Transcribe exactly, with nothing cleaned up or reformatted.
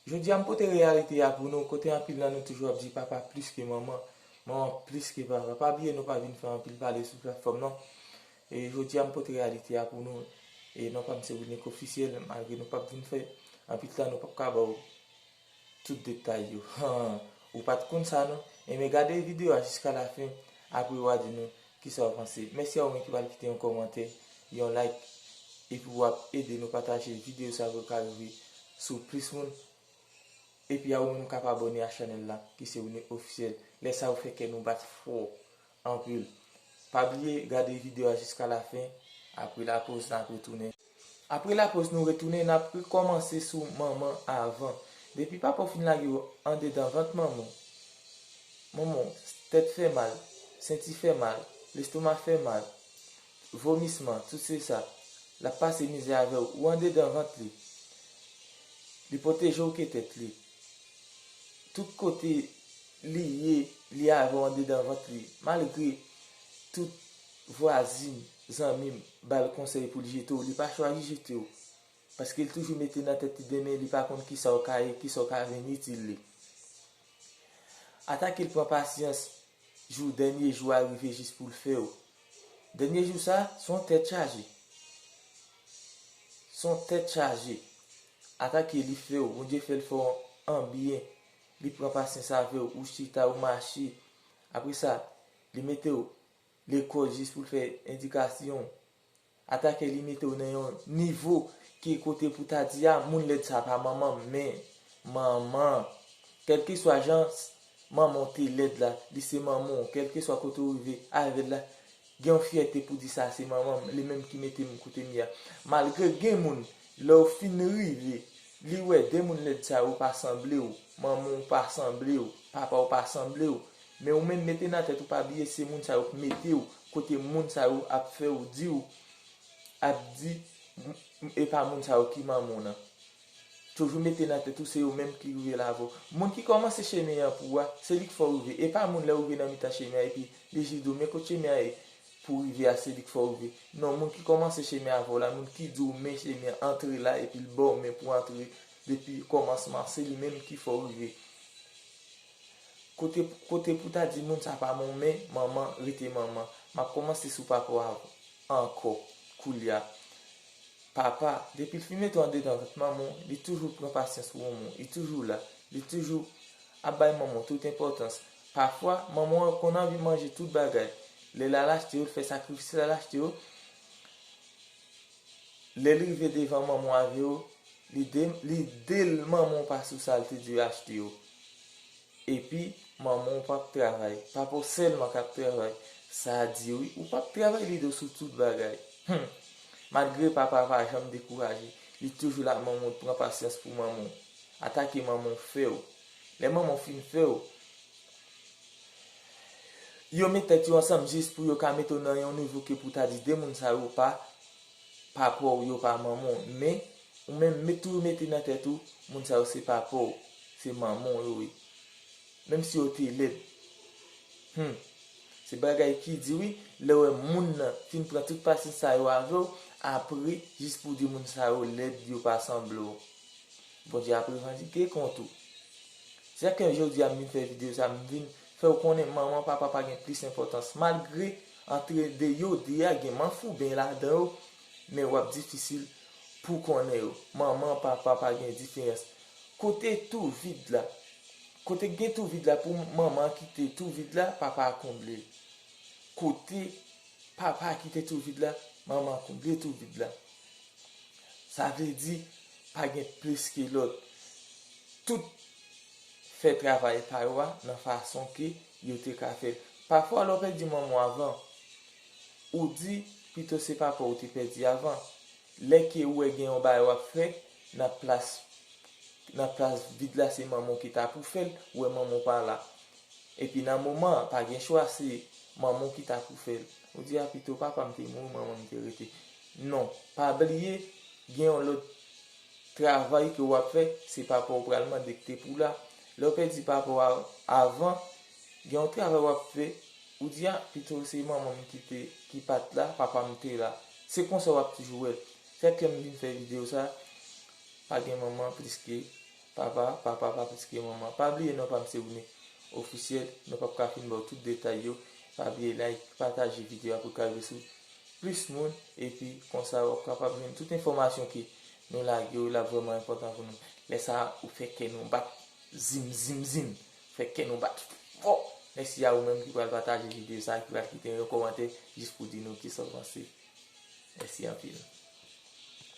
Jodi a m pote reyalite a pou nou, kote anpil nan nou toujou ap di papa plis ke manman, manman plis ke papa. Pa bliye nou pa vin fè anpil pale sou platfòm nan. E jodi a m pote reyalite a pou nou. E non pa m se Wilnick Officiel, malgre nou p ap vin fè anpil tan nou p ap ka ba w tout detay yo. Ou pa t konn sa non? Enben gade videyo a jiska lafen, apre w a di nou kisa w panse. Mèsi a ou menm ki pral kite yon kòmantè, yon like, epi w ap ede nou pataje videyo sa pou l ka rive sou plis moun. Epi a ou menm k ap abòne a chanèl la, ki se Wilnick Officiel. Lè sa ou fè kè nou bat fò anpil. Pa bliye gade videyo a jiska lafen, apre lapoz n ap retounen. Apre lapoz nou retounen, n ap rekòmanse sou manman avan. Depi papa w fin lage w andedan vant manman w, manman w, tèt fè mal, senti fè mal, lestoma fè mal, vomisman, tout se sa. L ap pase mizè avè w, ou andedan vant li. Li pwoteje w ke tèt li. Tout kote li ye, li avè w andedan vant li. Malgre tout vwazin, zanmi m ba l konsèy pou l jete w, li pa chwazi jete w. Paske l toujou mete nan tèt li demen li pa konn kisa w ka ye, kisa w ka vin itil li. Atake l pran pasyans, jou dènye jou a rive jis pou l fè w. Dènye jou sa, se yon tèt chaje. Se yon tèt chaje. Atake li fè w, Bondye fè l fè w an byen. Li pran pasyans avè w, ou chita, ou mache. Apre sa, li mete w lekòl jis pou l fè endikasyon. Atake li mete w nan yon nivo ki kote pou ta di a, moun lèd sa pa manman m, men manman. Kèlkeswa jan manman w te lèd la, li se manman w. Kèlkeswa kote w rive avè l la, gen yon fyète pou di sa se manman m, li menm ki mete m kote m ye a. Malgre gen moun, lè w fin rive, li wè de moun lèd sa yo pa sanble w, manman w pa sanble w, papa w pa sanble w. Men ou menm mete nan tèt ou pa bliye se moun sa yo k mete w kote moun sa yo ap fè w di w, ap di, e pa moun sa yo ki manman w nan. Toujou mete nan tèt ou se yo menm ki rive la avè w. Moun ki kòmanse chemen an pou ou a, se li k fè w rive. E pa moun lè ou rive nan mitan chemen an epi li jis di w men kot chemen an ye pou w rive a se li k fè w rive. Non, moun ki kòmanse chemen avè w la, moun ki di w men chemen an, antre la epi l ba w men pou w antre depi kòmansman an, se li menm ki fè w rive. Kote, kote pou ta di moun sa pa manman, manman rete manman. M ap kòmanse sou papa w ankò, koulye a. Papa, depi l fin mete w andedan vant manman w, li toujou pran pasyans pou manman w. Li toujou la. Li toujou ap bay manman w tout enpòtans. Pafwa, manman w konn anvi manje tout bagay. Lè l al achte yo, l fè sakrifis, l al achte yo. Lè l rive devan manman w avè yo, li de, li de l manman w pa sou sa l te dwe achte yo. Epi, manman w p ap travay. Papa w sèlman k ap travay. Sa di wi, ou p ap travay li di w sou tout bagay. Hum! Malgre papa pa janm dekouraje, li toujou la ak manman w, pran pasyans pou manman w. Atake manman w fè w. Lè manman w fin fè w, yo met tèt yo ansanm jis pou yo ka mete w nan yon nivo ke pou ta di de moun sa yo pa papa w, yo pa manman w. Men, ou menm, met toujou mete nan tèt ou, moun sa yo se papa w, se manman w yo ye. Menm si yo te lèd. Hum. Se bagay ki di wi, lè w wè moun nan fin pran tout pasyans sa yo avè w, apre, jis pou di moun sa yo lèd, yo pa sanble w. Bondye ap revandike kont ou. Se sa k fè jodi a m vin fè videyo sa, m vin fè w konnen manman, papa pa gen plis enpòtans. Malgre antre de yo de a gen manfouben ladan yo, men w ap difisil pou konnen yo. Manman, papa pa gen diferans. Kote tou vid la, kote k gen tou vid la pou manman kite tou vid la, papa a konble l. Kote papa kite tou vid la, manman konble tou vid la. Sa vle di, pa gen plis ke lòt. Tout fè travay pa yo a nan fason ke yo te ka fè l. Pafwa, lè w pèdi manman w avan, ou di pito se papa w te pèdi avan. Lè ke ou wè gen yon bagay w ap fè, nan plas, nan plas vid la se manman w ki ta pou fè l, ou wè manman w pa la. Epi nan moman an, pa gen chwa, se manman w ki ta pou fè l. Ou di, a pito papa m te mouri, manman m te rete. Non, pa bliye, gen yon lòt travay ke w ap fè, se papa w pral mande ki te pou la. Lè w pèdi papa w a- avan, gen yon travay w ap fè, ou di, a pito se manman m ki te, ki pa t la, papa m te la. Se konsa w ap toujou wè l. Fè ke m vin fè videyo sa, pa gen manman plis ke Papa, papa pa plis ke manman. Pa bliye non pa m se Rene Ofisyèl, nou p ap ka fin ba w tout detay yo. Pa bliye like, pataje videyo a pou l ka rive sou plis moun, epi konsa w ap kapab jwenn tout enfòmasyon ke nou lage yo, l ap vrèman enpòtan pou nou. Lè sa a, ou fè kè nou bat zim, zim, zim. Fè kè nou bat fò. Mèsi a ou menm ki pral pataje videyo sa a, ki pral kite yon kòmantè jis pou di nou kisa w panse. Mèsi anpil.